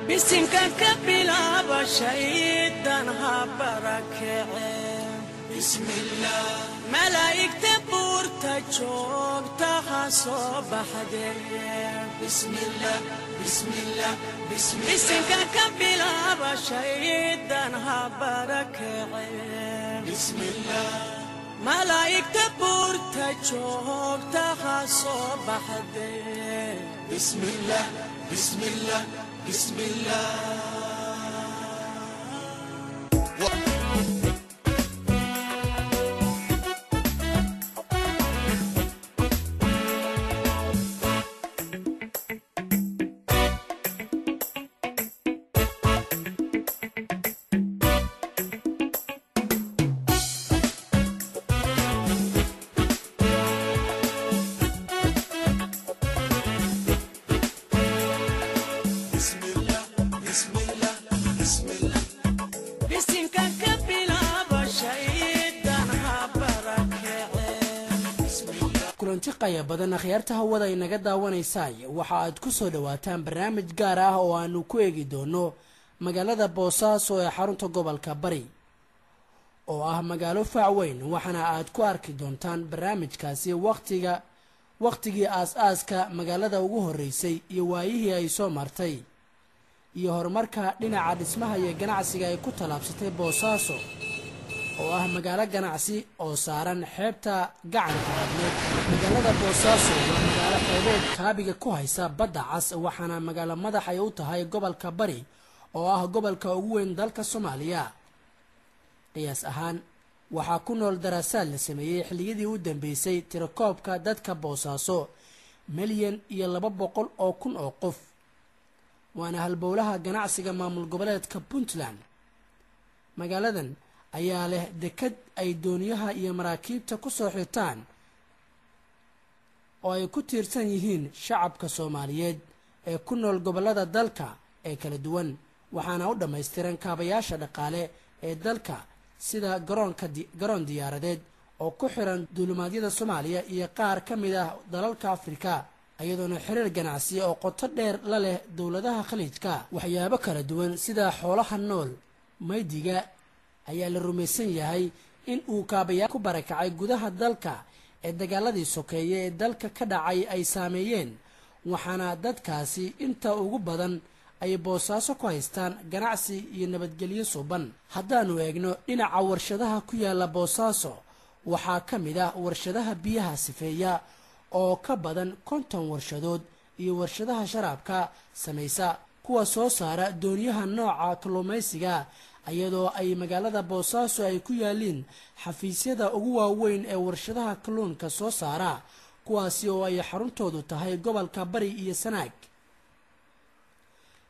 Bisinka ka bilaaba, shaydan ha barakece. Bismillah. Malaa'igta buurta joogta ha soo baxdee. Bismillah, bismillah. Bisinka ka bilaaba, shaydan ha barakece. Bismillah. Malaa'igta buurta joogta ha soo baxdee. Bismillah, bismillah, bismillah. Bisinka ka bilaaba, shaydan ha barakece. Kulanti qaya badan, akhyaarta hawada inaga daawanaysaay, waxa aad ku soo dhawaataan barnaamij gaar ah oo aanu ku eegi doono magaalada Boosaaso ee xarunta gobolka Bari, oo ah magaalo fac weyn. Waxaana aad ku arki doontaan barnaamijkaasi waqtiga wakhtigii aas-aaska magaalada ugu horreysay iyo waayihii ay soo martay iyo horumarka dhinaca dhismaha iyo ganacsiga ay ku tallaabsatay Boosaaso, oo ah magaalo ganacsi oo saaran xeebta Gacanka Cadmeed. Magaalada Boosaaso waa magaalo xeebeed kaabiga ku haysa Badda Cas, waxaana magaalo madax ay u tahay gobolka Bari, oo ah gobolka ugu weyn dalka Soomaaliya. Qiyaas ahaan waxaa ku nool, daraasaad la sameeyey xilliyadii u dambeysay tirakoobka dadka Boosaaso, 1,200,000 oo qof, waana halbowlaha ganacsiga maamul goboleedka Puntland. Magaaladan ayaa leh dekad ay dooniyaha iyo maraakiibta ku soo xirtaan oo ay ku tiirsan yihiin shacabka Soomaaliyeed ee ku nool gobollada dalka ee kala duwan, waxaana u dhammaystiran kaabayaasha dhaqaale ee dalka, sida garoonka garoon diyaaradeed oo ku xiran duulimaadyada Soomaaliya iyo qaar ka mid ah dalalka Afrika, iyadoona xiriir ganacsi oo qoto dheer la leh dowladaha Khaliijka. Waxyaabo kala duwan sida xoolaha nool, maydiga ayaa la rumaysan yahay in uu kaabayaa ku barakacay gudaha dalka ee dagaaladii sokeeye ee dalka ka dhacay ay saameeyeen, waxaana dadkaasi inta ugu badan ay Boosaaso ku haystaan ganacsi iyo nabadgelyo suuban. Haddaanu eegno dhinaca warshadaha ku yaala Boosaaso, waxaa ka mid ah warshadaha biyaha sifeeya oo ka badan 50 warshadood iyo warshadaha sharaabka samaysa, kuwa soo saara dooniyaha nooca kalluumaysiga, iyadoo ay magaalada Boosaaso ay ku yaaliin xafiisyada ugu waaweyn ee warshadaha kalluunka soo saara, kuwaasi oo ay xaruntoodu tahay gobolka Bari iyo Sanaag.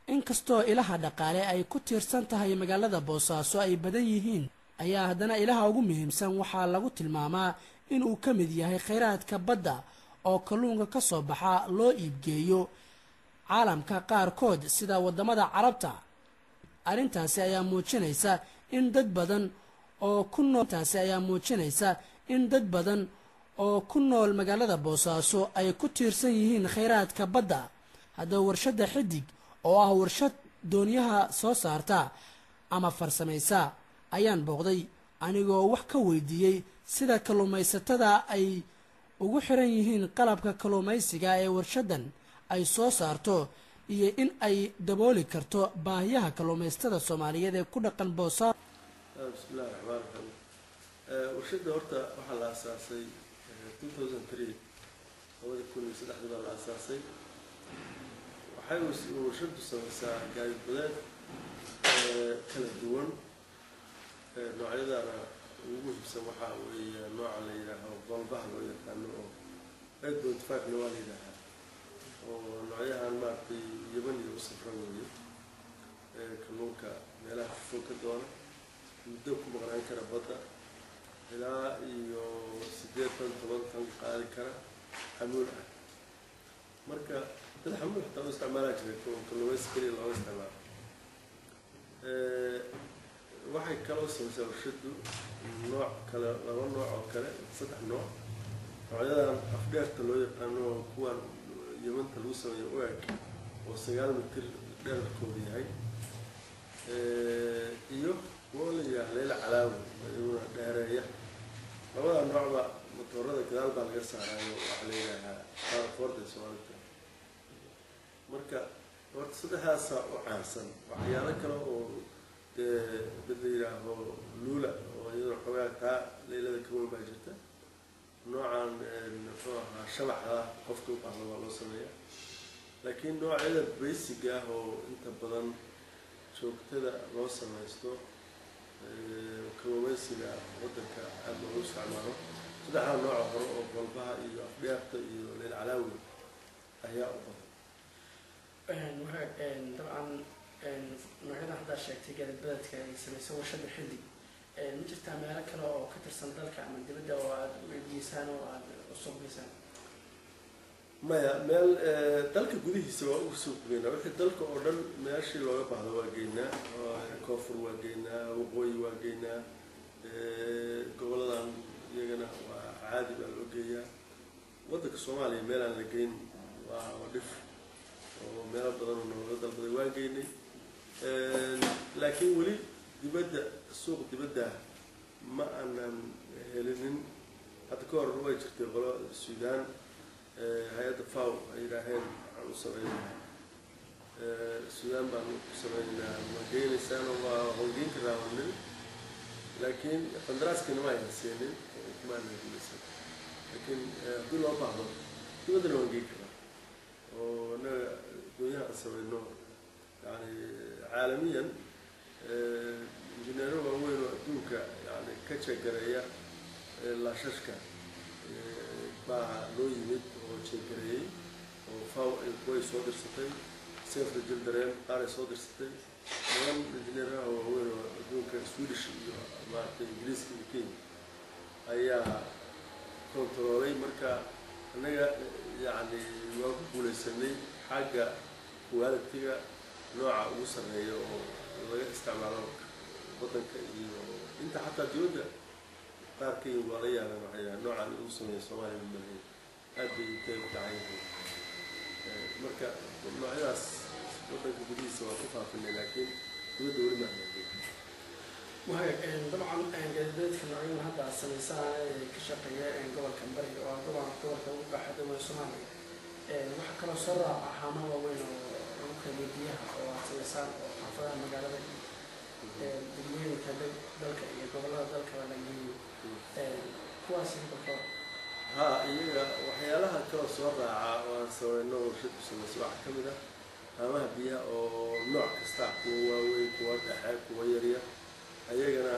Inkastoo ilaha dhaqaale ay ku tiirsan tahay magaalada Boosaaso ay badan yihiin, ayaa haddana ilaha ugu muhiimsan waxaa lagu tilmaamaa inuu ka mid yahay khayraadka badda, oo kalluunka ka soo baxa loo iibgeeyo caalamka qaarkood sida waddamada Carabta. Arrintaasi ayaa muujinaysa in dad badan oo ku nool taasi ayaa muujinaysa in dad badan oo ku nool magaalada Boosaaso ay ku tiirsan yihiin khayraadka badda. Haddaba warshadda Xidig, oo ah warshad dooniyaha soo saarta ama farsamaysa, ayaan booqday anigoo wax ka weydiiyey sida kalluumaysatada ay ugu xiran yihiin qalabka kalluumaysiga ee warshaddan ay soo saarto iyo in ay dabooli karto baahiyaha kalluumaysatada Soomaaliyeed ee ku dhaqan Boosaaso. Bismillahi raxmaan raxiim. Warshadda horta waxaa la asaasay 2003, 2003-dii baa la asaasay. Waxay warshaddu samaysaa gaadiid badeed kala duwan. Noocyadana ugu muhiimsan waxaa weeye nooca la yidhaaho Volvoha loo yaqaano, oo 8.5 na waa la yidhaahaa, oo noocyahan maaragtay Yeman iyo u safra weeye, kalluunka meelaha fog ka doona, muddo ku maqnaan kara badda, ilaa iyo 8 tan, 10 tan qaadi kara xamuul ah. Marka dad xamuul xataa u isticmaalaa jiray, kalluumaysi keliya looga isticmaalo. Waxay kaloo samaysaa warshaddu nooc kale, laba nooc oo kale, saddex nooc, noocyadan afdheerta loo yaqaano oo kuwan Yamanta lagu sameeyo u eg, oo 9 mitir Dherarkooda yahay iyo kuwo la yidhaaha Leyla Calaawi iyaguna dheereeya. Labada noocba matoorada gadaal baa laga saaraayo, waxaa la yidhaahaa foorda Soomaalida. Marka horta saddexdaasaa u caansan. Waxyaalo kale oo dee mid la yidhaaho Luula oo iyadoo xoogaa taa Leylada ka weyn baa jirta. Noocan, muxuu ahaa, shabaxda qofka u baahdo waa loo sameeyaa, laakiin noocyada basic ah oo inta badan joogtada loo sameysto, kalluumeysiga waddanka aada loogu isticmaalo, saddexda nooca hore oo golbaha iyo afdheerta iyo Leyl Calaawi ayaa u badan. Dabcan noocyada haddaa sheegtay gaadiid badeedka ay samayso warshada Xidig, ma jirtaa meelo kale oo ka tirsan dalka ama dibadda oo aada u iibgeysaan oo aada u suuq geysaan? Maya, meel dalka gudihiisa waa uga suuq geynaa. Wixii dalka oo dhan meeshii looga baahdo waa geynaa. Koonfur waa geynaa, waqooyi waa geynaa, goboladan iyagana waa caadi baa loo geeyaa. Waddanka Soomaaliya meel aan la geyn waa dhif, oo meelo badan oo nooga dalbaday waa geynay, laakiin weli dibadda, suuq dibadda ma aanan helinin. Hadda ka hor way jirtay qolo Suudaan, hay-adda FAO ay yidhaaheen waxaan u sameynaa Suudaan baan ku sameynaynaa, ma geynaysaan? Oo waa howlgeyn karaa waa niri, laakiin qandaraaskiina ma aynan siinin oo kuma aanan guuleysan. Laakiin haddii loo baahdo dibaddana waan geyn karaa, oo innaga doonyaha aan sameyno yani caalamiyan injineero waaweyn oo adduunka yani ka jeegareeya laashashka baa loo yimid oo jeegareeyey, oo FAO ay kuway soo dirsatay, Save the Children qaar ay soo dirsatay, niman injineeraha waaweyn oo adduunka, Swedish iyo maaragtay Ingiriiska iyo Kenya ayaa controlay. Marka annaga yacni waa ku guuleysanay xagga quality-ga nooca ugu sarreeya oo laga isticmaalo waddanka iyo inta xataa dibadda qaarkay waa la yaabeen, waxay yidhahaan noocan lagu sameeya Soomaaliya ma malayn, aad bay intay u fiican yihiin. Marka noocyadaas waddanka gudihiisa waa ku faafinay, laakiin dibadda weli ma aanan. Waaya, dabcan gaadiidka noocyadan hadda aad samaysaan ee ka shaqeeya gobolka Bari oo ah gobolka ugu baaxadda weyn Soomaaliya, waxaa kaloo soo raaca haamo waaweyn oo lagu kaydiyo biyaha oo aad samaysaan oo xaafadaha magaalada iyo degmooyinka dalka iyo gobolada dalkaba la geeyo. Kuwaas balka? Ha, iyaga waxyaalaha kaloo soo raaca oo aan sameyno, warshad ku samayso, waxaa ka mid ah haamaha biyaha oo nooc kasta, kuwa waaweyn, kuwa dhexe, kuwa yaryar. Ayagana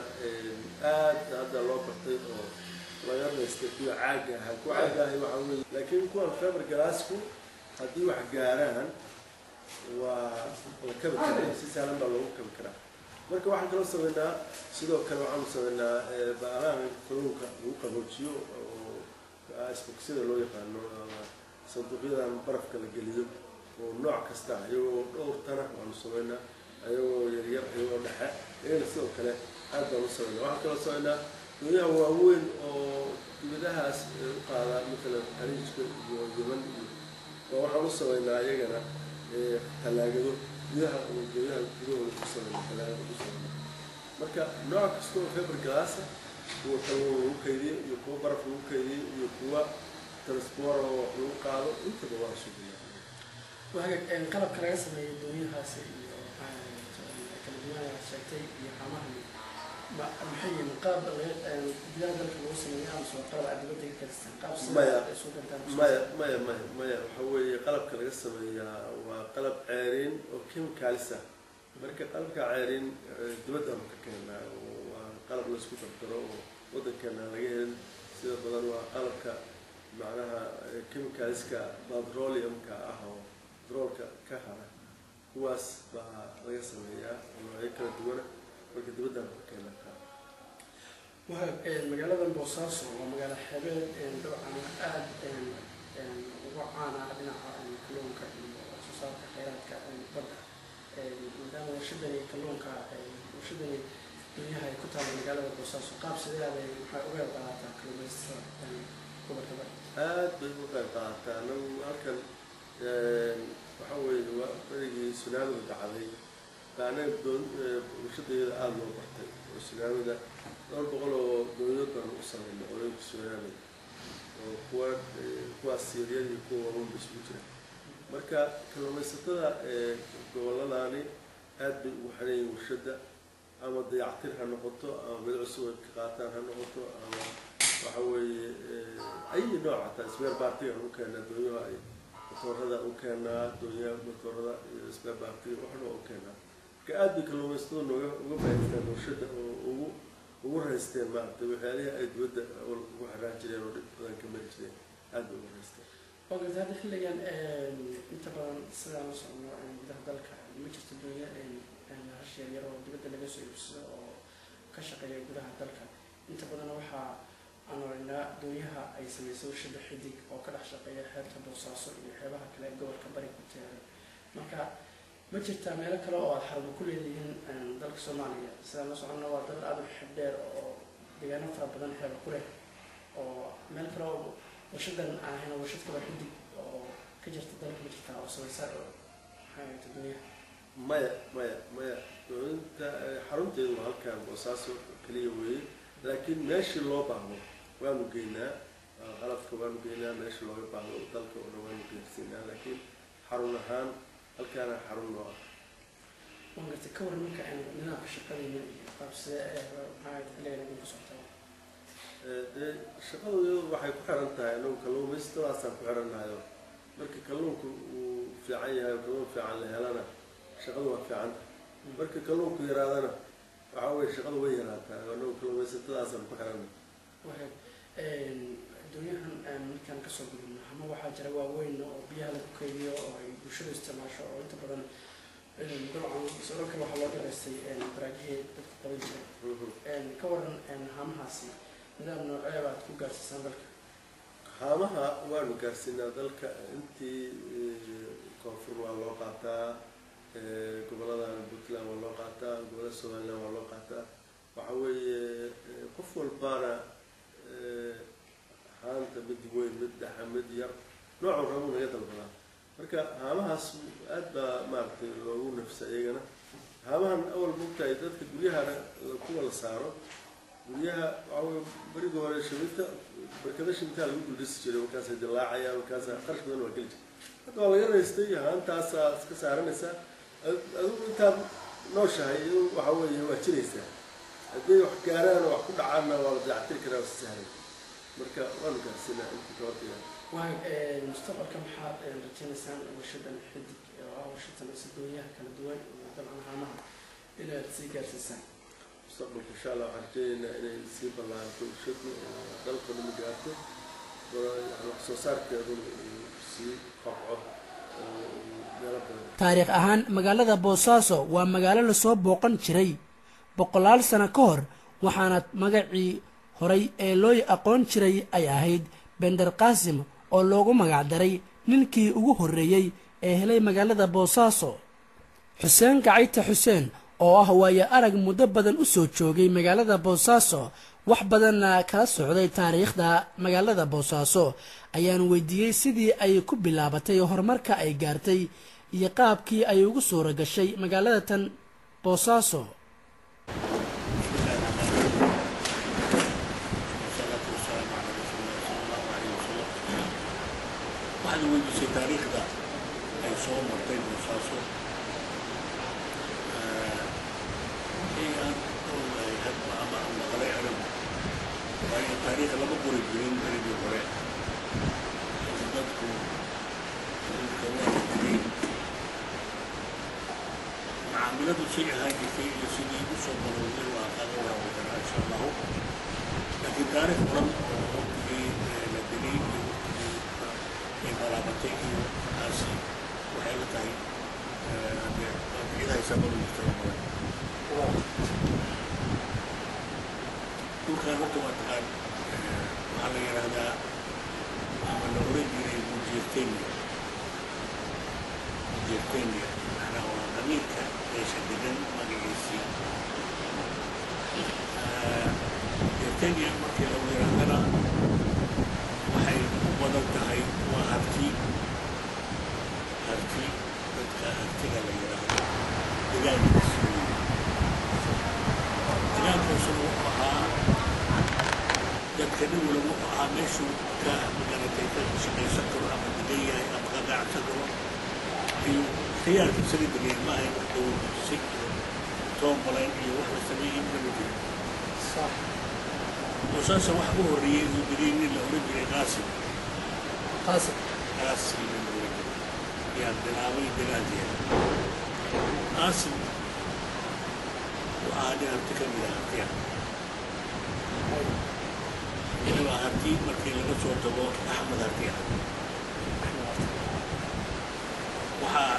aad hadda loo bartay oo laga raystay kuwa caagga ahaa. Kuwa caagga ahay waxaa weeye, laakiin kuwan fiber glassku haddii wax gaaraan waa la kabi karaa, si sahlan baa loogu kabi karaa. Marka waxaan kaloo sameynaa, sidoo kale waxaanu sameynaa baalahan kalluunka lagu qaboojiyo oo iceboxyada loo yaqaano ama sanduuqyadan barafka la geliyo oo nooc kasta, iyagoo dhowr tana waanu sameynaa, ayagoo yaryar, iyagoo dhexe, iyagana sidoo kale aad baan u sameynaa. Waxaan kaloo sameynaa doonyaha waaweyn oo dibadahaas u qaada, matalan Khaliijka iyo Yeman, iyo oo waxaan u sameynaa iyagana talaagado gudaha oo doonyaha gudahooda ku sameynaa, talaagado ku sameynaa. Marka nooc kasta oo fiber glass, kuwa kalluun lagu kaydiyo iyo kuwa baraf lagu kaydiyo iyo kuwa transport oo wax lagu qaado, intaba waa sugiyaa. Waaya, qalabka laga sameeyo doonyahaasi iyo kala duwan aad sheegtay iyo haamahan maxay yihiin? Qalab gudaha dalka lagu sameeyo amase waa qalab aad dibadda ka kalistaan? Qaab Maya. sida isu gantaan? Maya, maya, maya, maya, waxa weeye qalabka laga sameeyaa waa qalab ceeriin oo chemicals ah. Marka qalabka ceeriin dibaddaanu ka keenaa, oo waa qalab laisku dardaro oo waddankeena aan laga helin sida badan. Waa qalabka macnaha chemicalska petroleumka ah oo petroolka ka hara, kuwaas baa laga sameeyaa oo noocyo kala duwana. Marka dibaddaanu ka keenaa kaa. Waaya, magaaladan Boosaaso waa magaalo xeebeed, dabcan aada uga caan ah dhinaca kalluunka iyo wax soo saarka kheyraadka badda. Maadaama warshadani kalluunka, warshadani doonyaha ay ku taalla magaalada Boosaaso, qaab sidee ah bay maxay uga qayb qaadataa kalluumaysatada gobolka Bari? Aad bay uga qayb qaadataa. Anagu halkan Waxa weeye, waa berigii tsunamida dhacday baa anaga doon warshadayada aada loo bartay, oo tsunamida 200 oo doonyood baanu u sameynay qolooyinka tsunamida, oo kuwa kuwaas yaryar iyo kuwa waaweyn ba isugu jira. Marka kalluumaysatada gobolladani aad bay ugu xiran yihiin warshadda, ama dayactir ha noqoto, ama mid cusub ay ka qaataan ha noqoto, ama waxa weeye ay nooc xataa spare partiga u keenaa, doonyaha ay motoorada u keenaa, doonyaha motoorada iyo spare partiga waxna waa u keenaa. Marka aad bay kalluumaysatadu nooga uga faa'iidaystaan warshadda oo ugu raysteen, maaragtay, waxyaalihii ay dibadda ugu xiraan jireen oo dhib badan ka mari jireen, aad bay ugu raysteen. Waa gartay. Hadda xilligan inta badan sidaan la socno gudaha dalka ma jirto doonya hash yaryar oo dibadda laga soo iibsado oo ka shaqeeya gudaha dalka. Inta badanna waxaa aan aragnaa doonyaha ay sameysay warshada Xidig oo ka dhex shaqeeya xeebta Boosaaso iyo xeebaha kale ee gobolka Bari ku teeran. Marka ma jirtaa meelo kale oo aada xarumo ku leedihiin dalka Soomaaliya? Sidaan la soconno waa dal aada u xeeb dheer oo deegaano fara badan xeeba ku leh, oo meel kale oo warshadan aan ahayn, warshad kaloo Xidig oo ka jirta dalka ma jirtaa oo sameysa, maxay ahayd, doonyaha? Maya, maya, maya. Dooninta xarunteedu waa halkan Boosaaso keliya weeye, laakiin meeshii loo baahdo waanu geynaa qalabka, waanu geynaa meeshii looga baahdo dalka oo dhan waanu geersiinaa, laakiin xarun ahaan halkaana xarun noo ah. Waan gartay. Ka waran marka nidaamka shaqadiina iyo qaab sidee maxaa ahayd xilligan idinku socotaa? Dee shaqadu iyadu waxay ku xiran tahay, anagu kalluumaysatadaasaan ku xirannahayo. Marka kalluunku uu fiican yahay oo kalluun fiican la helana, shaqadu waa fiican tahay. Marka kalluunku yaraadana, waxa weye, shaqadu way yaraataa. Anagu kalluumaysatadaasaan ku xirannahay. Wahay, doonyahan markaan kasoo gudubno, ama waxaa jira waaweyn oo biyaha lagu keydiyo oo ay bulshadu isticmaasho, oo inta badan dabcan sidoo kale waxaa loo dhiraystay baraagihii dadku qaban jiray. Ka waran haamahaasi, nidaam noocee baad ku gaarsiisaan dalka? Haamaha waanu gaarsiinaa dalka. Intii koonfur waa loo qaataa, goboladan Puntland waa loo qaataa, gobolada Somaliland waa loo qaataa. Waxa weeye, qof walbana haanta mid weyn, mid dhexa, mid yar, noocu rabuu naga dalbadaa. Marka haamahaas aad baa, maaragtay, loogu nafsa iyagana. Haamahan awal mogtahay dadka guryahana kuwa la saaro guryaha, waxa weye, berigii hore shaminta, barkada shamintaa lagu dul dhisi jiray, markaasay dilaacayaan, markaasa qarash badan waa geli jiray. Hadda waa laga raystay, haantaasaa iska saaranaysaa adigu intaad nooshahay, iyadu waxa weeye waa jiraysaa. Hadday wax gaaraan oo wax ku dhacaanna, waa la dayactiri karaa si sahlan. Marka waanu gaarsiinaa intii tabartiga. Waay, mustaqbalka maxaad rajaynaysaan warshadan Xidig oo ah warshad samaysa doonyaha kala duwan iyo dabcan haamaha inaad sii gaarsiisaan? Mustaqbalka, insha Allah, waxaan rajaynaynaa inay sii ballaarto warshadu oo dalka dhan gaarto, yani wax soo saarkeeduna uu sii kobco oo uu meelo badan. Taariikh ahaan magaalada Boosaaso waa magaalo lasoo booqan jiray boqolaal sano ka hor, waxaana magacii horay ee loo aqoon jiray ay ahayd Bender Qaasim, oo loogu magac daray ninkii ugu horreeyey ee helay magaalada Boosaaso. Xuseen Gacayta Xuseen oo ah waayo arag muddo badan u soo joogay magaalada Boosaaso, wax badanna kala socday taariikhda magaalada Boosaaso, ayaan weydiiyey sidii ay ku bilaabatay horumarka ay gaartay iyo qaabkii ay ugu suura gashay magaalada tan Boosaaso. والصلاة والسلام على رسول الله صلى الله عليه وسلم. Waxaad weydiisay taariikhda ay soo martay Boosaaso. Wixii aan ogahay hadba ama aan maqlay anigu, waayo taariikh lama qori jirin berigii hore. Dadku dhulka waa la tegey, macaamiladu say ahaan jirtay iyo sidii u soo balowday waa qaga warami karaa, insha Allahu. Laakiin taariikh qoran oo waqtigii la degay iyo waqtigii ay balaabatay iyo markaasi, waxay la tahay dee cid haysaa maba jirta badan. Dhulkan horta waa taqaan, waxaa la yidhaahdaa ama la oran jiray Mujeertenia. Mujeertenia macnaha waa qabiilka meesha degan magaciisii. Mujeertenia markii lagu yidhaahdana, waxay u badan tahay waa Harti. Marka nin waliba wuxuu ahaa meeshuu ka magaratay ka shaqaysan karo ama degan yahay ama ka ganacsan karo ayuu khiyaarka isaga degay. Ma ahayn wax dowladisay iyo toombaleen iyo wax la sameeyey lama jirin. Boosaaso waxa u horreeyey uu degay nin la odhan jiray Qaasim. Qaasim. Qaasim nin la odhan jiray ayaa bilaabay dagaalkeeda. Qaasim wuxuu ahaa nin harti ka mid ah hartiya, weliba harti markii laga soo tago Axmed Harti ah. Waxaa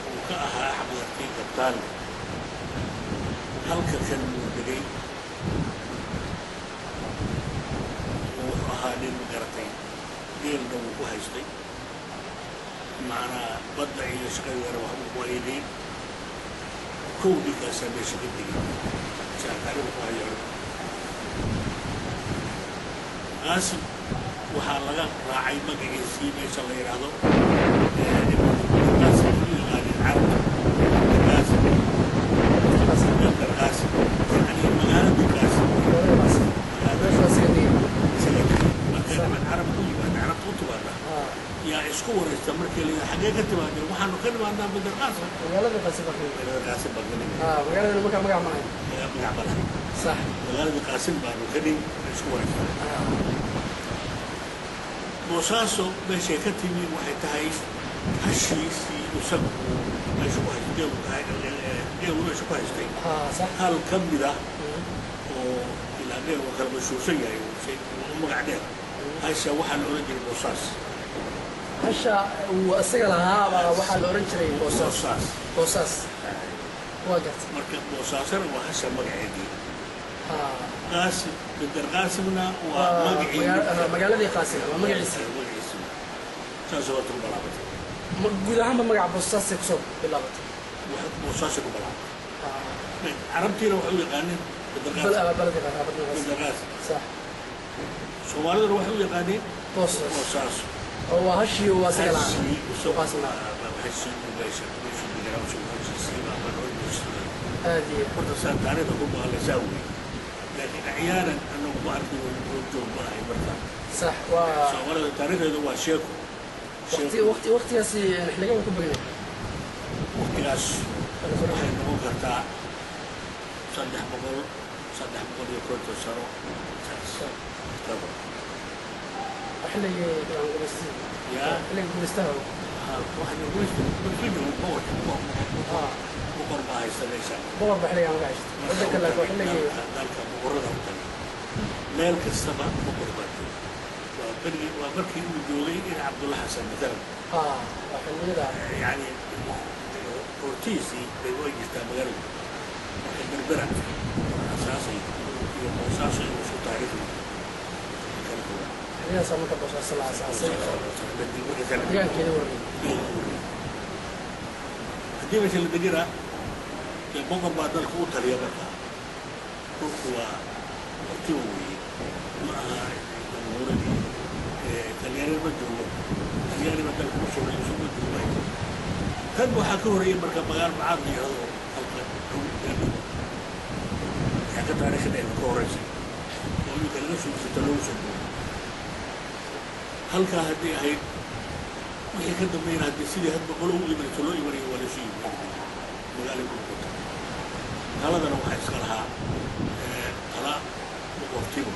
uu ka ahaa Axmed Harti gabtaanle. Halka kan wuu degay oo wuxuu ahaa nin garatay geelna wuu ku haystay, macnaa badda iyo shaqadeedana waxbuu ku haynayn. Kow ninkaasaa meesha ka degay saataarigu ku hayo. Qaasim waxaa laga raacay magaciisii meesha la yidhaahdo Qaasim u yaqaanin carabta Qaasim, Qaasim yani magaaladii Qaasim. Meeshu asiga degay. Isaga degay. Marka niman carab u yimaada, carabta u timaada yaa isku waraysta markii la yidhaha xaggee ka timaadeen, waxaanu ka nimaadnaa Bandar Qaasim. Magaalada Qaasim baa ka yimid. Magaalada Qaasim baan ka nimid. Magaaladana markaa magac maahay. Magac ma lahayn. Magaaladii Qaasim baanu ka nimid isku waraysta. Boosaaso meeshay ka timi waxay tahay hashiisii isagu meesha ku haystay, geelu geelu meesha ku haystay. Hal ka mid ah oo ilaa dheer waa kala mashhuursan yahay oo magac dheer hasha waxaa la odhan jiray Boosaas. Hasha uu isaga lahaa baa waxaa la odhan jiray Boosaas. Boosaas. Boosaas waa gartay. Marka Boosaasana waa hasha magaceedii. Qaasim, Bedel Qaasimna waa magacii. Magaaladii Qaasim waa magaciisa. Magaciisi saas horta ku bilaabatay. Guud ahaanba magaca Boosaasay kusoo bilaabatay. Boosaasay ku bilaabatay. Carabtiina waxay u yaqaaneen Bedel Qaasim. Baladii Qaasim. Bedel Qaasim. Soomaaliduna waxay u yaqaaneen Boosaas. Boosaaso. Oo waa hashii uu asaga lahaa. Hashii isagu Qaasim lahaa. Hashii uu meesha deganaa isagu hashiisii baa loo joogsaday. Aad iyo Horta saa taariikhda ku maqlaysaa wey, laakiin axyaanan anagu ma arkin oo joog ma ahay marka. Sax waa. Soomaalida taariikhdeedu waa sheeko. Waqti waqti waqtigaasi xilligan ku begnay. Waqtigaas waxay noqon kartaa 300, 350 sano saas kaba. Xilligii dabcan gumaystihii. Yaa. Xilligii gumaystaha. Waxaa gumaysta boqorka, boqor baa haysta meesha. Boqor ba xilligan ka haysta waddanka, laakiin waa xilligii dalka boqorada u tagay. Meel kastaba boqor baa jooga. Waa berigii, waa markii uu joogay in Cabdulla Xasan matalan. Waa xilliyada. Yani hortiisii bay way jirtaa magaaladu. Marka Berbera asaasay iyo Boosaaso iyo isku taariikhda kala duwan. Xilliyadaas marka Boosaaso la aasaasay deegaankeeda wareegay. Haddii meesha la degana dee boqor baa dalka u taliya. Markaa dhulku waa hortiba weeye, ma aha jamhuuradii. Talyaani ma joogo, Talyaani baa dalka usoo usoo joogay. Tan waxaa ka horreeyay marka magaalo Macaad la yidhahdo halka dhow meel dhow waxaa ka taariikhi dheer ka horreysay oo iminka laga soo jirta loogu soo guuray halkaa. Haddii ahayd wixii ka dambeeyana, haddii sidii hadba qolo u imanayso loo imanayo, waa laysu yimid magaalay ku noqotay. Taladana waxaa iska lahaa tala boqortimo,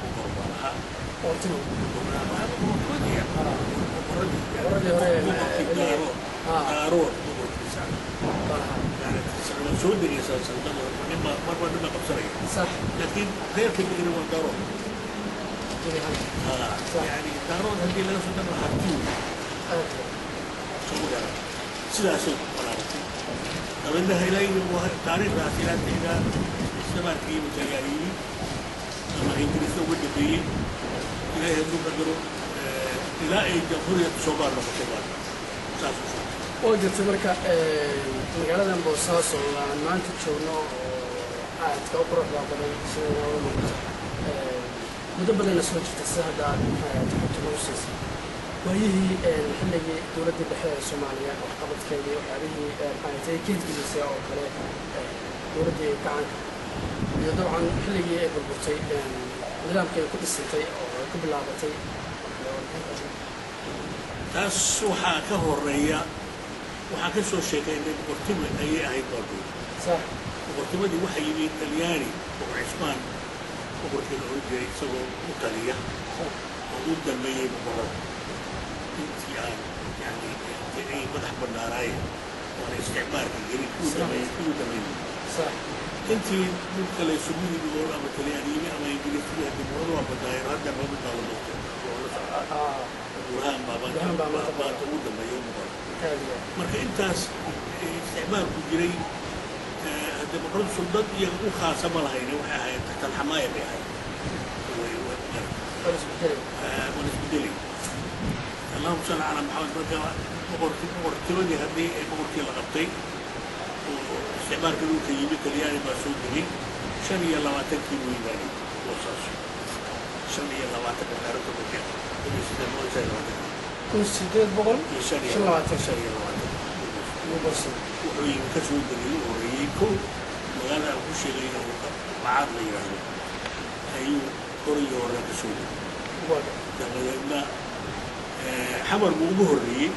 boqor baa lahaa. Boqortimo. Boqoradii. Boqoradii hore. Boqorkii Daarood. Daarood boqorkiisa baa lahaa. Waa soo degaysaa saldada nima marba nima qabsanaya. Laakiin reerka degana waa Daarood. Gebi ahaan. Yani Daarood haddii laga soo daro harti wey. Aad. Soo gaara sidaasay ku balaabatay. Dabeedna ilaa taariikhdaas ilaa isticmaalkii talyaaniyii ama Ingiriisna uga dambeeyey, Ilaahay hadduu qadaro, ilaa ay Jamhuuriyadda Soomaal noqotay baa saas u socotay. Waa jirta. Marka magaaladan Boosaaso oo aan maanta joogno oo aadka u quruxda badan sida inooga muuqato, muddo badanna soo jirta, sida hadda aad maxay ahayd xogta nagu siisay, waayihii xilligii dowladdii dhexe ee Soomaaliya waxqabadkeedii, waxyaabihii maxay ahayd ay ka hirgelisay oo kale, dowladdii gacanka iyo dabcan xilligii ay burburtay. Nidaamka ay ku dhisantay oo ay ku bilaabatay. Taas waxaa ka horeeya, waxaan ka soo sheekaynay boqortimo ayay ahayd baarkood. Boqortimadii waxaa yimi Talyaani, Boqor Cismaan, boqorkii la oran jiray, isagoo u taliya oo u dambeeyey boqorada intii aan yani ay madax bannaanaayeen waana isticmaalka gelin kuu dambeeyey, kuu dambeeyey. Intii dhulka la isugu yimi oo ama Talyaani yimi ama Ingiriis yimi, haddii boqorada waa badnaayeen, hadda laba mid baa la doortay oo la socdaa. Burhaan baa maanta ugu dambeeya u boqor. Marka intaas isticmaalku jiray, hadde boqoradu suldad iyaga u khaasa ma lahayne, waxay ahayd taxta alxamaaya bay ahayd, waa isbedelay. Allahuma salli calaa Maxamed. Marka boqortimadii haddii boqorkii la qabtay oo isticmaalka dhulka yimi, Talyaani baa soo degay. 25-kii buu yimaanay Boosaaso, 25-ka taariikhda markii 1825. 1825. 25. Wuxuu yimi, ka soo degay, u horreeyey kow magaalada aan ku sheegay oo Bacaad la yidhaahdo ayuu hor iyo horre ka soo degay. Dabadeedna Xamar buu ugu horreeyey.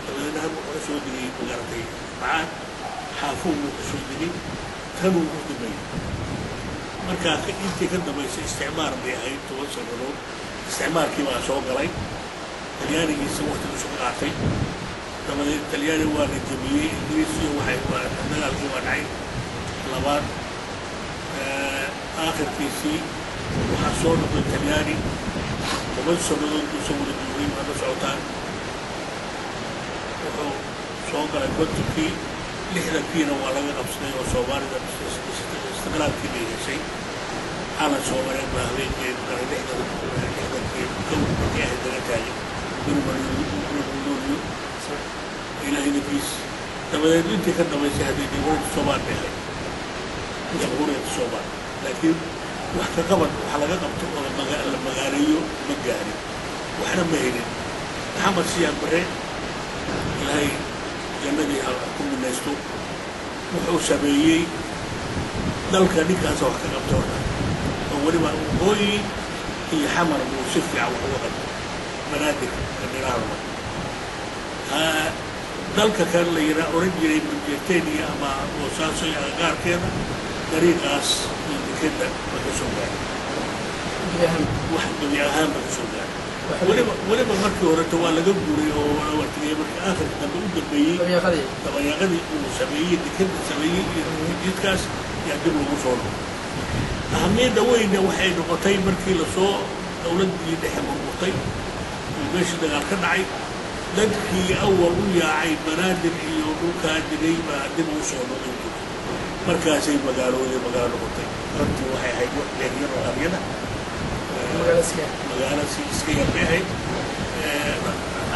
Dabadeedna har wuxuu ka soo degay, magaratay, Bacaad, Xaafuun buu ka soo degay, tanuu u dambeeyey. Markaa intii ka dambaysay isticmaar bay ahayd 10 sannadood. Isticmaarkii baa soo galay, Talyaanigiisa waktigiisu ka qaatay. Dabadeed Talyaani waa la jebiyey, Ingiriisiyo waxay waa dagaalkii waa dhacay labaad. Aakhirkiisii waxaa soo noqday Talyaani, 10 sannadood buu isaguna joogay, waa la socotaan. Wuxuu soo galay 50-kii, 60-kiina waa laga qabsaday oo Soomaalida istiqlaalkii bay heshay. Calan Soomaaliyeed baa habeenkii galay 60-kii kow markii ahayd laga taagay gurigooliyo, Ilaahay nafiis. Dabadeed intii ka dambaysay haddii Jamhuuriyadda Soomaal bay ahayd, Jamhuuriyadda Soomaal, laakiin wax ka qabad wax laga qabto oo la magaaleeyo ma gaarin, waxna ma helin. Maxamed Siyaad Barre, Ilaahay jannadii ha ku minaysto, wuxuu sameeyey dalka ninkaasa wax ka qabta horta, oo weliba waqooyi iyo Xamar buu si fiican wax uga qabtay, Banaadir dhiraarba. Dalka kale la yiraa oran jiray Majeerteniya ama Boosaaso iyo agagaarkeeda, dariiqaas iyo dekeda ba ka soo gaaray, wax gebi ahaan ba ka soo gaaray. Weliba markii horeta waa laga guuray oo waa tegay. Markii aakhirka dambe u dambeeyey, dabayaaqadii uu sameeyey dekeda sameeyey iyo jidkaas yaa dib lagu soo noqday. Ahamiyadda weyna waxay noqotay markii lasoo dowladdii dhexe burburtay oo meeshii dagaal ka dhacay, dadkii awal u yaacay Banaadir iyo dhulkaa degay baa dib ugu soo noqday. Markaasay magaalooday, magaalo noqotay. Runtii waxay ahayd wax dheeryar oo qaryada magaalo si iska yar bay ahayd,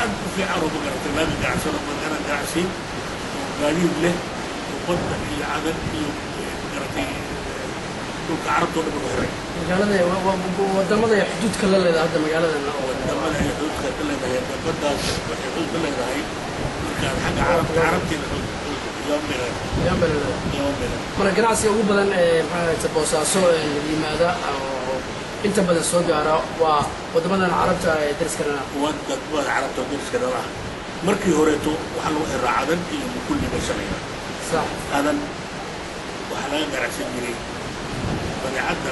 aad u fiican oo magaratay laga ganacsado, magaalo ganacsi oo gaadiid leh oo badda iyo Cadan iyo magaratay dhulka Carabta oo dhan ku xiray. Magaalada wadamada ay xuduudka la leedahay hadda magaaladan? Wadamada ay xuduudka ka leedahay baddaas waxay xuduud ka leedahay markaad xagga Carabta, Carabteeda xuduud Yaman bay leedahay. Yaman bay leedahay. Marka ganacsiga ugu badan ee maxaa Boosaaso yimaada oo inta badan soo gaara waa wadamadan Carabta ee dariskana. Wadamada Carabta dariska dhala ah. Markii horeeto waxaa lagu xiraa Cadan iyo Mukulli bay sameeyaan. Cadan waxaa laga ganacsan jiray badeecadda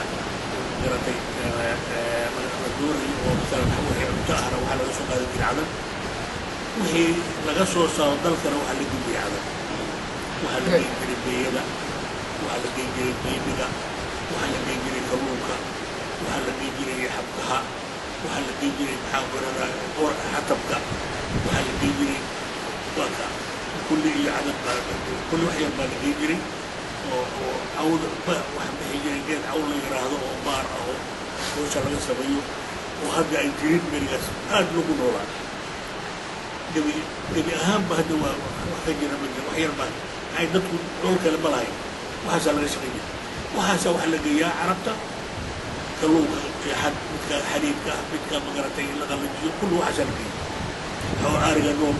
garatay la doonayo, oo masalan wixii cunto ahna waxaa laga soo qaadan jiray Cadan, wixii laga soo saaro dalkana waxaa la geyn jiray Cadan. Waxaa la geyn jiray beeyada, waxaa la geyn jiray biimiga, waxaa la geyn jiray kalluunka, waxaa la geyn jiray xabkaha, waxaa la geyn jiray maxaa ku rahdaa xatabka, waxaa la geyn jiray waaka kulli iyo Cadan baa kulli wax yar baa la geyn jiray oo cawd waxa bixi jiray, geed cawl la yidhaahdo oo baar ah oo goosha laga sameeyo oo hadda ay jirin. Berigaas aad lagu noolaa gebi gebi ahaanba hadda waa wax ka jira ma jira, wax yar baa maxay dadku dhool kale ma lahayn. Waxaasaa laga shaqayn jiray, waxaasaa waxa la geeyaa Carabta, kalluunka jeexan, midka xaliibka ah, midka magaratay la qalajiyo, kulli waxaasaa la geeya, xoor ariga nool,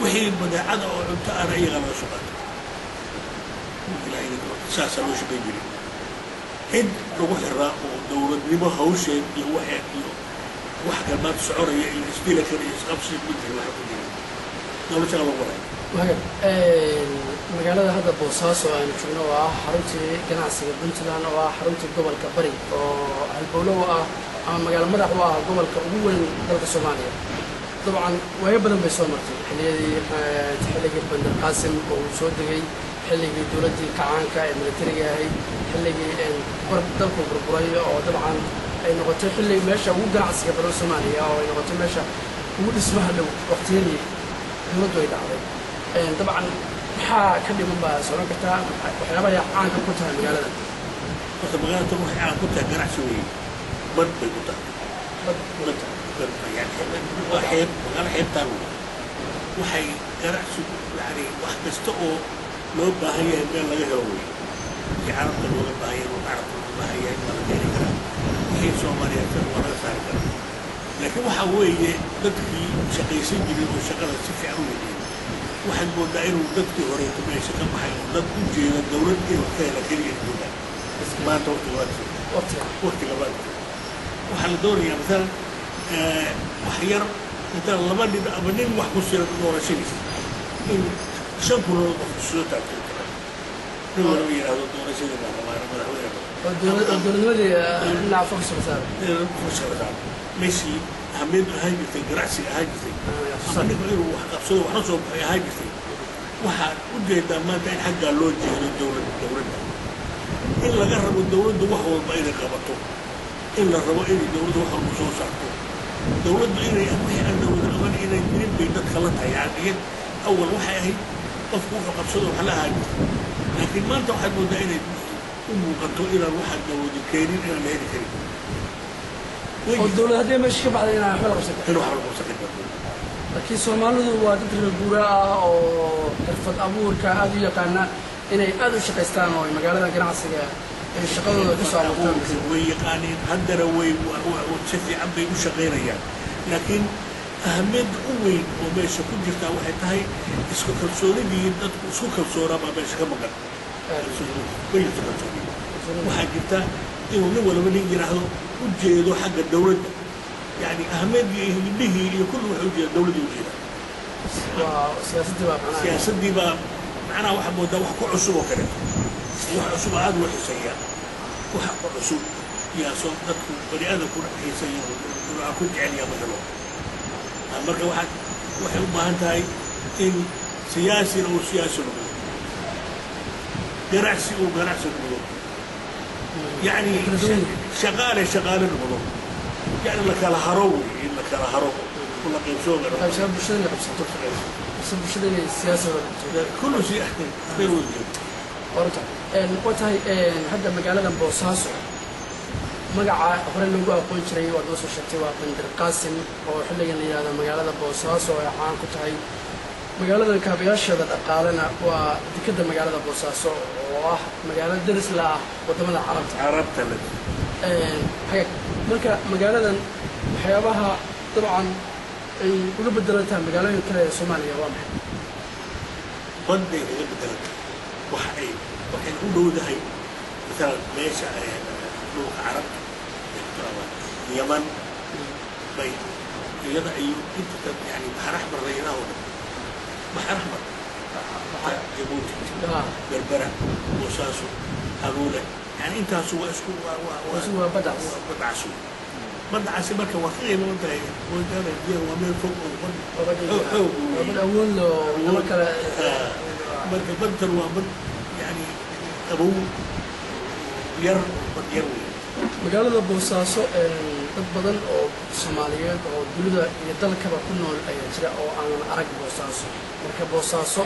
wixii badeecada oo cunto ahna iyagaa laga soo qaato. Ilaahay saasaa loo shaqayn jiray. Cid lagu xiraa oo dowladnimo hawsheed iyo waxeed iyo wax kalmaad soconaya iyo isdilakan iyo isqabsi ma jiro, waxa ku jira dowlad shaqa lagu waday. Wahagaag, magaalada hadda Boosaaso aynu joogno oo ah xaruntii ganacsiga Puntland, oo ah xaruntii gobolka Bari, oo halbowlo u ah ama magaalo madax u ah gobolka ugu weyn dalka Soomaaliya, dabcan waayo badan bay soo martay. Xilliyadii xilligii Bandar Qaasim oo uu soo degay, xilligii dowladdii kacaanka ee militariga ahayd, xilligii dalku burburay, oo dabcan ay noqotay xilli meesha ugu ganacsiga badan Soomaaliya, oo ay noqotay meesha ugu dhismaha dhow waqtiyadii dowladdu ay dhacday. Dabcan maxaa ka dhiman baa socon kartaa waxyaabaha ay caanka ku tahay magaalada? Horta magaalada waxay caan ku tahay ganacsi weeye, bad bay ku tahay. Bad. Bad bad, yani waa xeeb, magaalo xeebtaan wey. Waxay ganacsigu yani wax kasta oo loo baahan yahay meel laga helo wey. Wixii carabta looga baahan yahay, dhulka carabta looga baahan yahay waa laga heli karaa, wixii Soomaaliyeed waa laga saari karaa. Laakiin waxa weeye dadkii shaqaysan jiray oo shaqada si fiican u yihiin, waxaad moodaa inuu dadkii horeeto meesha ka baxay oo dad u jeeda dowlad inuu ka hela keliya joogaan maanta waqtiga waa jooga. Waqtiga. Waqtiga maanta waxaa la doonayaa masalan wax yar, masalan laba nin ama nin wax ku siran doorashadiisa in 5,000 oo qof soo taagto, nin walba yidhaahdo doorashadii baa rabaa madaxweyne. Oo dowladnimadii dhinaca focus la saaro. Fursada meeshii ahmiyaddu ahaan jirtay, ganacsiga ahaan jirtay, ama ninku inuu wax qabsado waxna soo baxay ahaan jirtay, waxaad u jeedaa maanta in xaggaa loo jeedo dowlad, dowladda in laga rabo dowladdu wax walba inay qabato, in la rabo inay dowladdu wax walba soo saarto, dowladdu inay wixii aan dowlad qaban inay jirin bay dadka la tahay. Yani awal waxay ahayd qofku wuxuu qabsado wax la ahaan jirtay, laakiin maanta waxaad moodaa inay u muuqato inaan waxaan dowladi keenin inaan la heli karin. Oo dowlad haddii meesha ka baxday inaan waxba la qabsan karin. In wax la qabsan karin. Laakiin Soomaalidu waa dad reer guuraa ah oo xirfad abuurka aada u yaqaana, inay aada u shaqaystaan oo ay magaalada ganacsiga ay shaqadooda ka soo abuurtaan. Way yaqaaneen, haddana way si fiican bay u shaqaynayaan, laakiin ahamiyadda u weyn oo meesha ku jirtaa waxay tahay isku kalsoonidii dadku isku kalsoonaa baa meesha ka maqan. Ma jirto kalsooni. Waxaa jirta inuu nin walba nin yidhaahdo u jeedo xagga dowladda, yani ahamiyaddii iyo hidhihii iyo kulli waxay ujeeda dowladdii ujeeda. Waa siyaasaddii baa macnaha. Siyaasaddii baa macnaha waxaa moodaa wax ku cusub oo kale, wax cusub oo aada loo xiiseeyaa, wax ku cusub yaa soo dadku bani aadamkuna xiiseeya aan ku jecel yaa ma helo. Marka waxaad waxay u baahan tahay in siyaasina uu siyaasi noqdo, ganacsi uu ganacsi noqdo, yani Kala duwan. Shaqaale shaqaale noqdo, yani la kala haro wey, in la kala haro oo la qaybsoo garo. Qaybsada bulshada inay qabsato, mise bulshada inay siyaasada qabsato. Kullu si meel wada joogto. Horta waa tahay hadda magaaladan Boosaaso magaca hore loogu aqoon jiray waad noo soo sheegtay, waa Bandar Qaasim, oo xilligan la yidhahdo magaalada Boosaaso ay caan ku tahay. Magaaladan kaabayaasheeda dhaqaalena waa dekedda magaalada Boosaaso, oo ah magaalo deris la ah waddamada Carabta. Carabta la. Hagaag, marka magaaladan waxyaabaha dabcan ay uga bedelan tahay magaalooyin kale ee Soomaaliya waa maxay? Badday kaga bedelantay, waxa ay waxay u dhowdahay masalan meesha dhulka Carabta ee ku tiraahdo Yaman bay iyada iyo inta yani Baxar Axmar la yidhaaho dhan, Baxar Axmar, Jabuuti, Berbera, Boosaaso, Haruule, yani intaasu waa isku waa Waa badcas. Waa badcas wey. Badcasi marka waa ka qiimo badan tahay waana waa meel fog oo bad Waa bad. Xoog Waa bad awood loo wadamo kale. Marka badtan waa bad yani qabow yar, bad yar wey. Magaalada Boosaaso dad badan oo Soomaaliyeed oo dunida iyo dalkaba ku nool ayaa jira oo aanan arag Boosaaso. Marka Boosaaso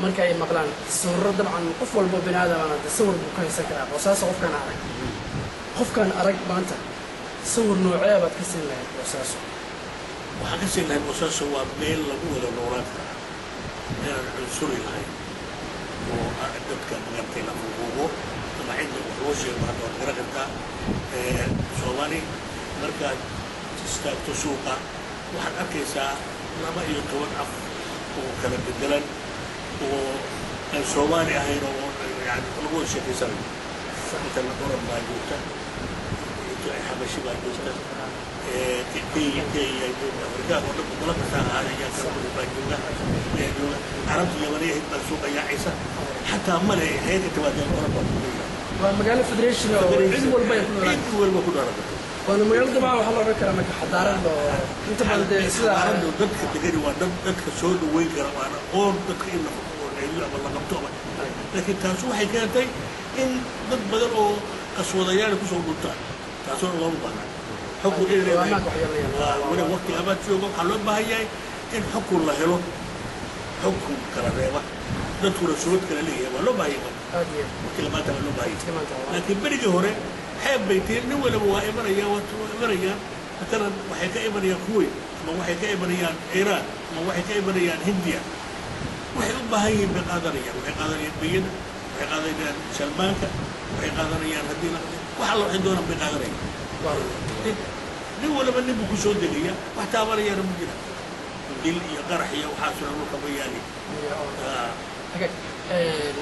marka ay maqlaan sawirro, dabcan qof walbo bini aadamana de sawir buu ka haysan karaa Boosaaso. Qofkaan arag, qofkaan arag maanta sawir noocee baad ka siin lahayd Boosaaso? Waxaan ka siin lahay Boosaaso waa meel lagu wada noolaan karaa, meelaan cunsuri lahayn oo dadka magartay la fuquuqo ama cidna wax loo sheego. Hadda waad garan kartaa Soomaali markaad istaagto suuqa waxaad arkaysaa 12 af oo kala bedelan oo aan Soomaali ahayn oo yani lagu wada sheekeysanayo. Inta Oran baa joogta, Xabashi baa joogta, Kenya Kenya joogta, Afrikaanka oo dhan boqolo kasta ahaadaya baa jooga, ayaa jooga. Carabta Yamaniyahayd baa suuqa yaacaysa, xataa male heerka timaadeen Oran baa ku jooga. Waa magaalo federation oo cid walba ay ku noolaan, cid walba ku noolaan karto. Waana magaalo dabcan waxaa la odhan karaa marka xadaarad oo inta badan dee sida xadaaradu dadka degani waa dad dadka soo dhaweyn kara, waana aqoon dadka in la celiyo ama la qabto ama, laakiin taasi waxay keentay in dad badan oo qaswadayaal kusoo dhuntaan, taasoo looma baahna. Xukun in wali waqti amaad joogo waxaa loo baahan yahay in xukun la helo, xukun kala reeba, dadkuna surad kala leeyahay waa loo baahan yahay. Waqtiga maanta waa loo baahan yahay, laakiin berigii hore xeeb bay tihin, nin waliba waa imanaya, waa imanayaan. Matalan waxay ka imanayaan Kuwait ama waxay ka imanayaan Iiraan ama waxay ka imanayaan Hindiya, waxay u baahan yihiin bay qaadanayaan. Waxay qaadanayaan biyada, waxay qaadanayaan shalmaanka, waxay qaadanayaan haddii la wax alla waxay doonaan bay qaadanayaan. Nin waliba nin buu ku soo degaya, wax taabanayaana ma jira, dil iyo qarax iyo waxaasuna dhulka ma yaali.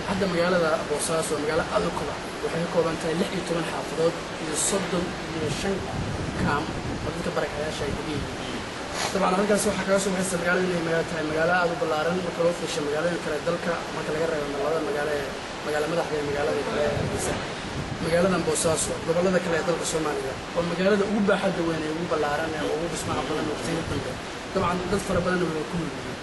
Hadda magaalada Boosaaso waa magaalo aada u kobac, waxay ka kooban tahay 16 xaafadood iyo 35 kaam oo dadka barakayaasha ay degan yihiin. Dabcan halkaas waxaa kaga soo baxaysa magaalada inay magaalo tahay magaalo aada u ballaaran marka loo fiirsho magaalooyin kale dalka, marka laga reebo labada magaalo ee magaalo madaxda ee magaalada kale ee Hargeysa. Magaaladan Boosaaso gobollada kale ee dalka Soomaaliya waa magaalada ugu baaxadda weyn ee ugu ballaaran ee ugu dhismaha badan waqtiyada dambe, dabcan dad fara badanna way ku nool yihiin.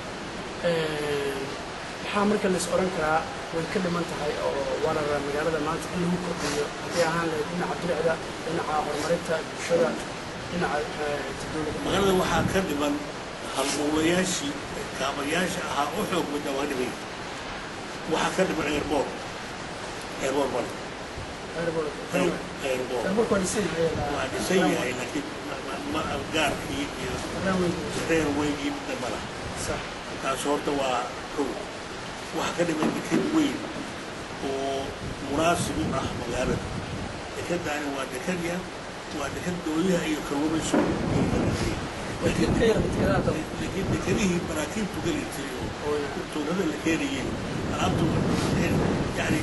Maxaa marka la is odhan karaa way ka dhiman tahay oo waa la rabaa magaalada maanta in lagu kordhiyo, haddii ahaan lahayd dhinaca bilicda, dhinaca horumarinta bulshada, dhinaca dowladda? Magaalada waxaa ka dhiman halbowlayaashii kaabayaasha ahaa u xoog badnaa waa dhimay. Waxaa ka dhiman airport, airport male. Airport waa dhisan yahay, waa dhisan yahay, laakiin gaarkii iyo railwaygii midna ma laha. Taas horta waa kow. Waxaa ka dhiman deked weyn oo munaasib u ah magaalada. Dekedaani waa deked yar, waa deked dooyaha iyo kalluumaysigu, laakiin dekedihii maraakiibtu geli jiray oo tuunada la keenayay alaabtu yani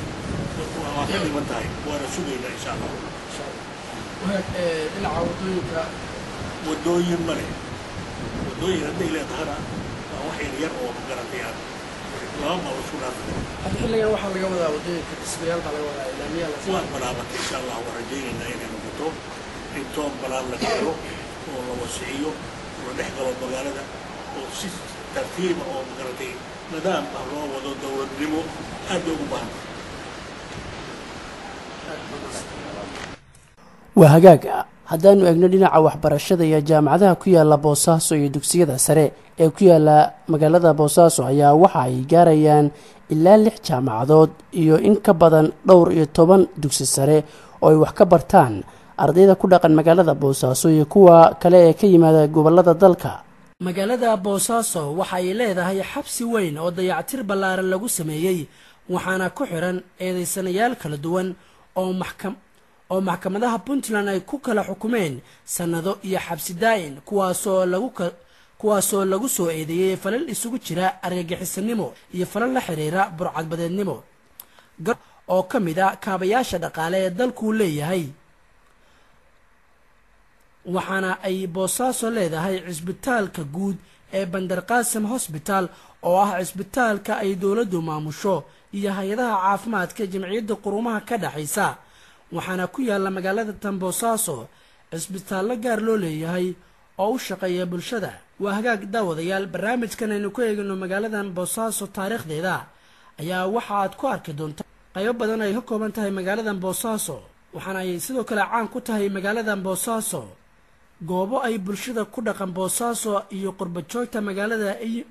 waa ka dhiman tahay, waana sugaynaa insha Allah. Dhinaca wadooyinka? Wadooyin ma leh. Wadooyin hadday leedahana waa wax yar yar oo magaratay aan laba maal isku dhaafi karo. Hadda xilligan waxaa laga wadaa wadooyinka dhismayaal baa laga wadaa, laamiyaa la waa bilaabatay insha Allah. Waan rajaynaynaa inay noqoto in toon balaan la keeno oo la wasiciyo oo la dhex galo magaalada oo si tartiiba oo magaratay nidaam ah loo wado. Dowladnimo aad bay ugu baahan. Waa hagaaga. Haddaanu eegno dhinaca waxbarashada iyo jaamacadaha ku yaala Boosaaso iyo dugsiyada sare ee ku yaala magaalada Boosaaso ayaa waxa ay gaarayaan ilaa 6 jaamacadood iyo in ka badan dhowr iyo toban dugsi sare oo ay wax ka bartaan ardayda ku dhaqan magaalada Boosaaso iyo kuwa kale ee ka yimaada gobolada dalka. Magaalada Boosaaso waxa ay leedahay xabsi weyn oo dayactir ballaaran lagu sameeyey, waxaana ku xiran eedeysanayaal kala duwan oo maxkam oo maxkamadaha Puntland ay ku kala xukumeen sannado iyo xabsi daa'in, kuwaasoo lagu soo eedeeyey falal isugu jira argagixisanimo iyo falal la xiriira burcadbadeednimo oo ka mid a kaabayaasha dhaqaale ee dalkuu leeyahay. Waxaana ay Boosaaso leedahay cisbitaalka guud ee Bandar Qaasim Hosbitaal oo ah cisbitaalka ay dowladdu maamusho iyo hay-adaha caafimaadka Jamciyadda Qurumaha ka dhexaysa, waxaana ku yaala magaalada tan Boosaaso cisbitaallo gaar loo leeyahay oo u shaqeeya bulshada. Waa hagaag daawadayaal, barnaamijkan aynu ku eegno magaaladan Boosaaso taariikhdeeda ayaa waxa aad ku arki doontaa qaybo badan ay ka kooban tahay magaaladan Boosaaso. Waxaana ay sidoo kale caan ku tahay magaaladan Boosaaso goobo ay bulshada ku dhaqan Boosaaso iyo qurba joogta magaalada ay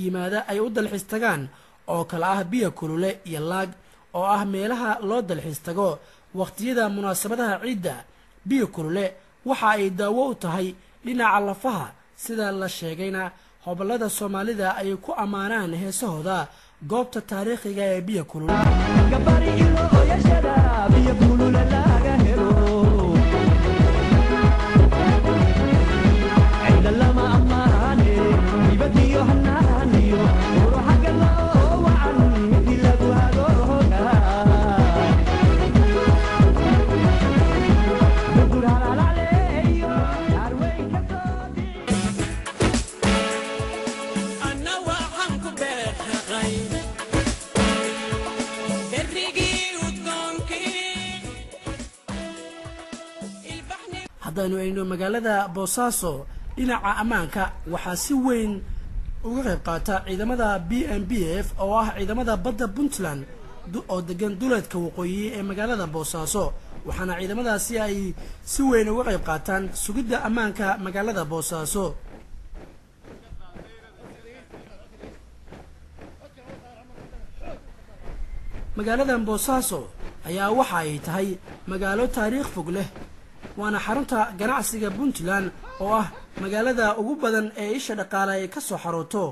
yimaada ay u dalxiis tagaan oo kale ah Biyo Kulule iyo Laag oo ah meelaha loo dalxiis tago waqtiyada munaasabadaha ciidda. Biyo Kulule waxa ay daawo u tahay dhinaca lafaha, sida la sheegayna hobolada Soomaalida ay ku ammaanaan heesahooda goobta taariikhiga ee Biyo Kulule. Haddaynu eegno magaalada Boosaaso, dhinaca ammaanka waxaa si weyn uga qayb qaata ciidamada BMBF oo ah ciidamada badda Puntland oo degan duleedka waqooyi ee magaalada Boosaaso, waxaana ciidamadaasi ay si weyn uga qayb qaataan sugidda ammaanka magaalada Boosaaso. Magaaladan Boosaaso ayaa waxa ay tahay magaalo taariikh fog leh, waana xarunta ganacsiga Puntland oo ah magaalada ugu badan ee isha dhaqaale ay ka soo xarooto.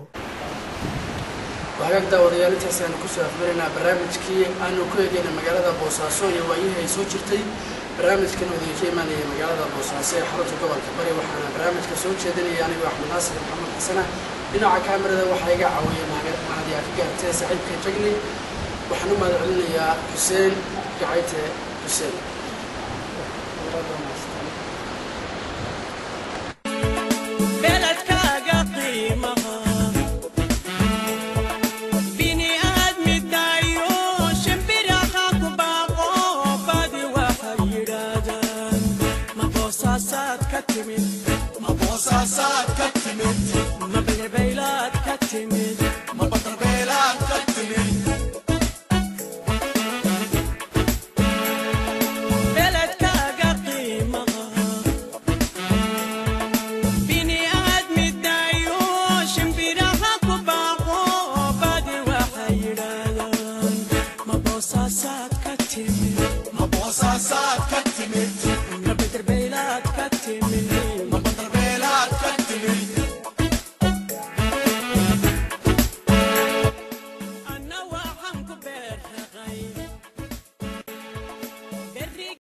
Hagaag daawadayaal, intaasi aanu kusoo afmaraynaa barnaamijkii aanu ku eegayna magaalada Boosaaso iyo waayihii ay soo jirtay. Barnaamijkan oo idinka imaanaya magaalada Boosaaso ee xarunta gobolka Bari, waxaana barnaamijka soo jeedinaya anigoo Axmed Naasir Maxamed Xasana. Dhinaca kaamirada waxaa iga caawiyay Mahadiyaa ka gaartee saaxiibka Jagli. Waxaan u mahad celinayaa Xuseen Gacayte Xuseen. Beledkaaga qiimaha bini aadmi daayo, shimbiraha ku baaqo, badi waxay yidhaahdaan ma Boosaasaad ka timid, ma Boosaasaad ka timid, ma Belerbaylaad ka timid?